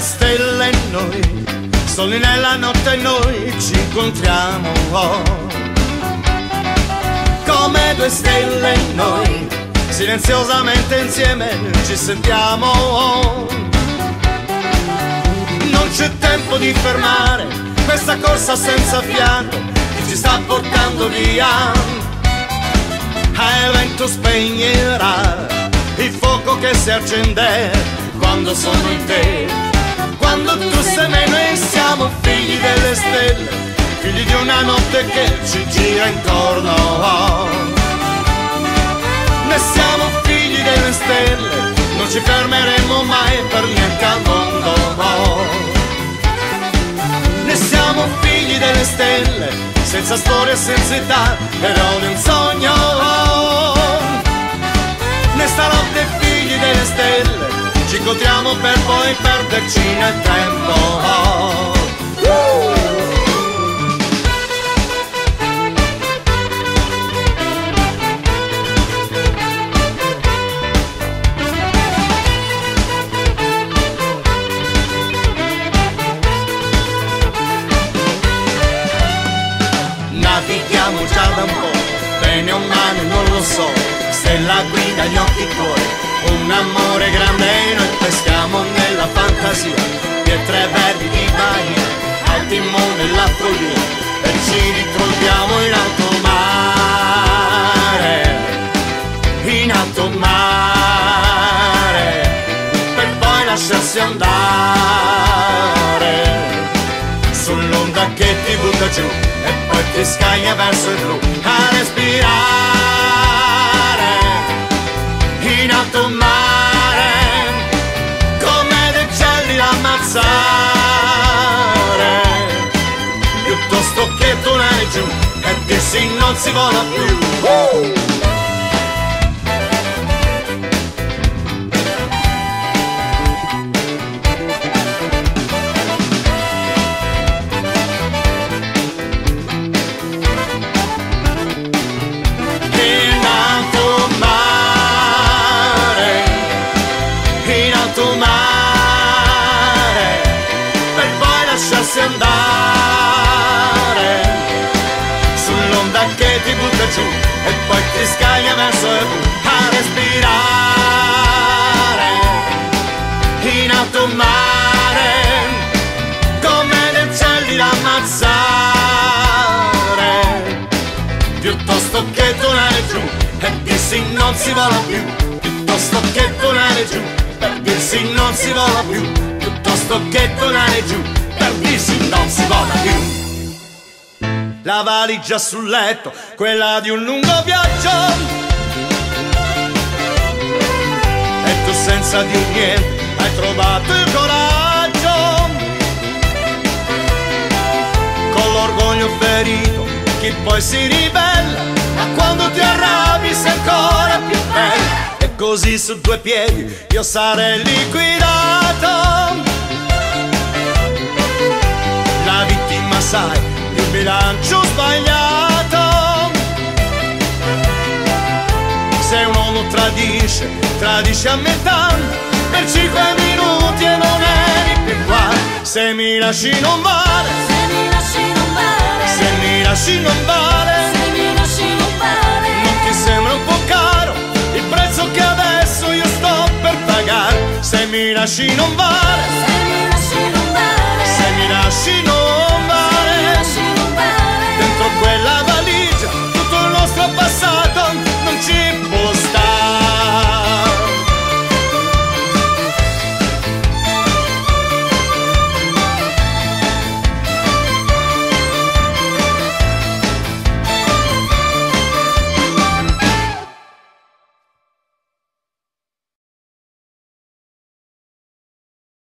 stelle noi, soli nella notte noi ci incontriamo. Oh. Come due stelle noi, silenziosamente insieme ci sentiamo. Oh. Non c'è tempo di fermare questa corsa senza fiato che ci sta portando via. E il vento spegnerà il fuoco che si accende quando sono in te. Quando tu sei me, noi siamo figli delle stelle, figli di una notte che ci gira intorno. Noi siamo figli delle stelle, non ci fermeremo mai per niente al mondo. Noi siamo figli delle stelle, senza storia e senza età, però di un sogno. Noi stanotte figli delle stelle, ci incontriamo per poi perderci nel tempo. Navighiamo già da un po', bene o male non lo so, se la guida gli occhi tuoi, un amore grande e noi peschiamo nella fantasia, pietre verdi di Bahia, al timone la follia, e ci ritroviamo in alto mare, in alto mare, per poi lasciarsi andare, sull'onda che ti butta giù e poi ti scaglia verso il blu, a respirare in alto mare, come dei uccelli da ammazzare, piuttosto che tornare giù e dirsi non si vola più. In alto mare, in alto mare, per poi lasciarsi andare sull'onda che ti butta giù e poi ti scaglia verso il blu, a respirare in alto mare, come dei uccelli da ammazzare, piuttosto che tornare giù e dirsi non si vola più, piuttosto che tornare giù per dirsi non si vola più, piuttosto che tornare giù per dirsi non si vola più. La valigia sul letto, quella di un lungo viaggio, e tu senza dir niente hai trovato il coraggio, con l'orgoglio ferito chi poi si ribella, ma quando ti arrabbi sei ancora più bella. E così su due piedi io sarei liquidato, la vittima sai di un bilancio sbagliato. Se un uomo tradisce, tradisce a metà, per 5 minuti e non eri più qua. Se mi lasci non vale, Se mi lasci non vale, se mi lasci non vale, se mi lasci non vale, non ti sembra un po' caro il prezzo che adesso io sto per pagare? Se mi lasci non vale, se mi lasci non vale, se mi lasci